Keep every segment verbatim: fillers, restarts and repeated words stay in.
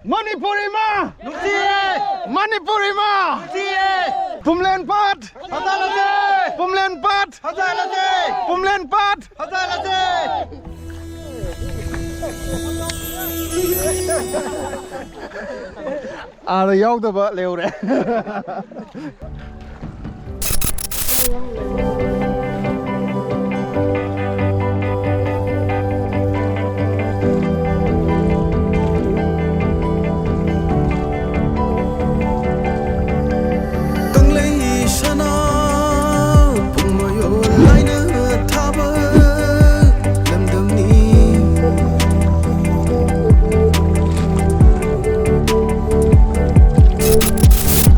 ꯃꯅꯤꯄꯨꯔ ꯏꯃꯥ! ꯅꯨꯡꯁꯤꯌꯦ! ꯃꯅꯤꯄꯨꯔ ꯏꯃꯥ! ꯅꯨꯡꯁꯤꯌꯦ! ꯄꯨꯝꯂꯦꯟ ꯄꯥꯠ! ꯐꯖꯍꯜꯂꯁꯦ! ꯄꯨꯝꯂꯦꯟ ꯄꯥꯠ! ꯐꯖꯍꯜꯂꯁꯦ! ꯄꯨꯝꯂꯦꯟ ꯄꯥꯠ! ꯐꯖꯍꯜꯂꯁꯦ! ꯑꯥꯗ ꯌꯥꯎꯗꯕ ꯂꯩꯍꯧꯔꯦ꯫ ꯀꯪꯂꯩ ꯁꯅꯥ ꯄꯨꯡꯃꯌꯣꯜ ꯂꯥꯏꯅ ꯊꯥꯕ ꯂꯝꯗꯝꯅꯤ꯫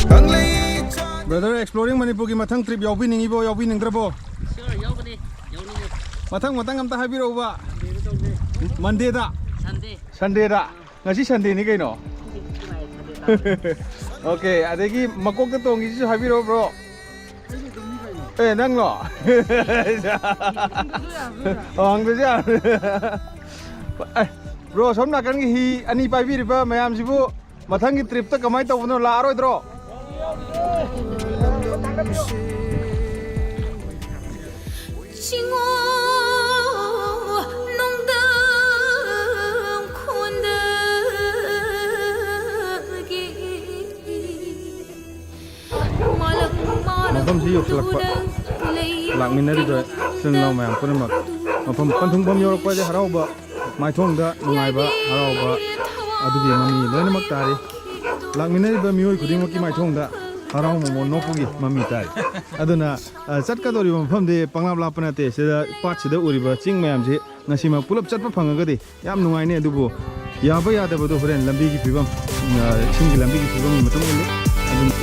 ꯀꯪꯂꯩ ꯆꯥ- Brother, Exploring ꯃꯅꯤꯄꯨꯔꯒꯤ ꯃꯊꯪ trip ꯌꯥꯎꯕꯤꯅꯤꯡꯉꯤꯕꯣ, ꯌꯥꯎꯕꯤꯅꯤꯡꯗ꯭ꯔꯕꯣ? Sure, ꯌꯥꯎꯒꯅꯤ, ꯌꯥꯎꯅꯤꯡꯉꯦ꯫ ꯃꯊꯪ, ꯃꯊꯪ ꯑꯝꯇ ꯍꯥꯏꯕꯤꯔꯛꯎꯕ꯫ Sundayꯗ ꯇꯧꯁꯦ꯫ Mondayꯗ? Sunday꯫ Sundayꯗ? ꯉꯁꯤ Sundayꯅꯤ ꯀꯩꯅꯣ꯫ ꯉꯁꯤ ꯅꯨꯡꯉꯥꯏ, Sunday ꯇꯥꯔꯦ꯫ Okay, ꯑꯗꯒꯤ ꯃꯀꯣꯛꯇ ꯇꯣꯡꯉꯤꯁꯤꯁꯨ ꯍꯥꯏꯕꯤꯔꯛꯑꯣ, bro꯫ ꯑꯦ, ꯅꯪꯂꯣ? ꯑꯣ, ꯍꯪꯗ꯭ꯔꯁꯨ ꯌꯥꯔꯦ꯫ ꯑꯦ, bro, ꯁꯣꯝ ꯅꯥꯀꯟꯒꯤ ꯍꯤ ꯑꯅꯤ ꯄꯥꯏꯕꯤꯔꯤꯕ ꯃꯌꯥꯝꯁꯤꯕꯨ ꯃꯊꯪꯒꯤ tripꯇ ꯀꯃꯥꯏꯅ ꯇꯧꯕꯅꯣ, ꯂꯥꯛꯑꯔꯣꯏꯗ꯭ꯔꯣ? ꯆꯤꯡꯉꯣ ꯅꯣꯡꯗꯝ ꯈꯣꯟꯗꯒꯤ ꯃꯥꯂꯪ ꯃꯥꯂꯪ ꯃꯐꯝꯁꯤ ꯌꯧꯁꯤꯜꯂꯛꯄ, ꯇꯨꯗꯨꯅ ꯂꯩ ꯂꯥꯛꯃꯤꯟꯅꯔꯤꯕ ꯏꯆꯤꯜ ꯏꯅꯥꯎ ꯃꯌꯥꯝ ꯄꯨꯝꯅꯃꯛ, ꯃꯐꯝ ꯄꯟꯊꯨꯡꯐꯝ ꯌꯧꯔꯛꯄ ꯍꯥꯏꯁꯦ ꯍꯔꯥꯎꯕ, ꯃꯥꯏꯊꯣꯡꯗ ꯅꯨꯡꯉꯥꯏꯕ, ꯍꯔꯥꯎꯕ ꯑꯗꯨꯒꯤ ꯃꯃꯤ ꯂꯣꯏꯅꯃꯛ ꯇꯥꯔꯤ꯫ ꯂꯥꯛꯃꯤꯟꯅꯔꯤꯕ ꯃꯤꯑꯣꯏ ꯈꯨꯗꯤꯡꯃꯛꯀꯤ ꯃꯥꯏꯊꯣꯡꯗ ꯍꯔꯥꯎ ꯃꯃꯣꯟ ꯅꯣꯛꯄꯒꯤ ꯃꯃꯤ ꯇꯥꯔꯤ꯫ ꯑꯗꯨꯅ, ꯑ, ꯆꯠꯀꯗꯧꯔꯤꯕ ꯃꯐꯝꯗꯤ ꯄꯪꯂꯥꯞ ꯂꯥꯞꯄ ꯅꯠꯇꯦ꯫ ꯁꯤꯗ ꯄꯥꯠꯁꯤꯗ ꯎꯔꯤꯕ ꯆꯤꯡ ꯃꯌꯥꯝꯁꯤ ꯉꯁꯤꯃꯛ ꯄꯨꯂꯞ ꯆꯠꯄ ꯐꯪꯉꯒꯗꯤ ꯌꯥꯝ ꯅꯨꯡꯉꯥꯏꯅꯤ꯫ ꯑꯗꯨꯕꯨ ꯌꯥꯕ ꯌꯥꯗꯕꯗꯣ ꯍꯣꯔꯦꯟ ꯂꯝꯕꯤꯒꯤ ꯐꯤꯕꯝ, ꯑ, ꯏꯁꯤꯡꯒꯤ ꯂꯝꯕꯤꯒꯤ ꯐꯤꯕꯝꯒꯤ ꯃꯇꯨꯡ ꯏꯜꯂꯤ꯫ ꯑꯗꯨꯅ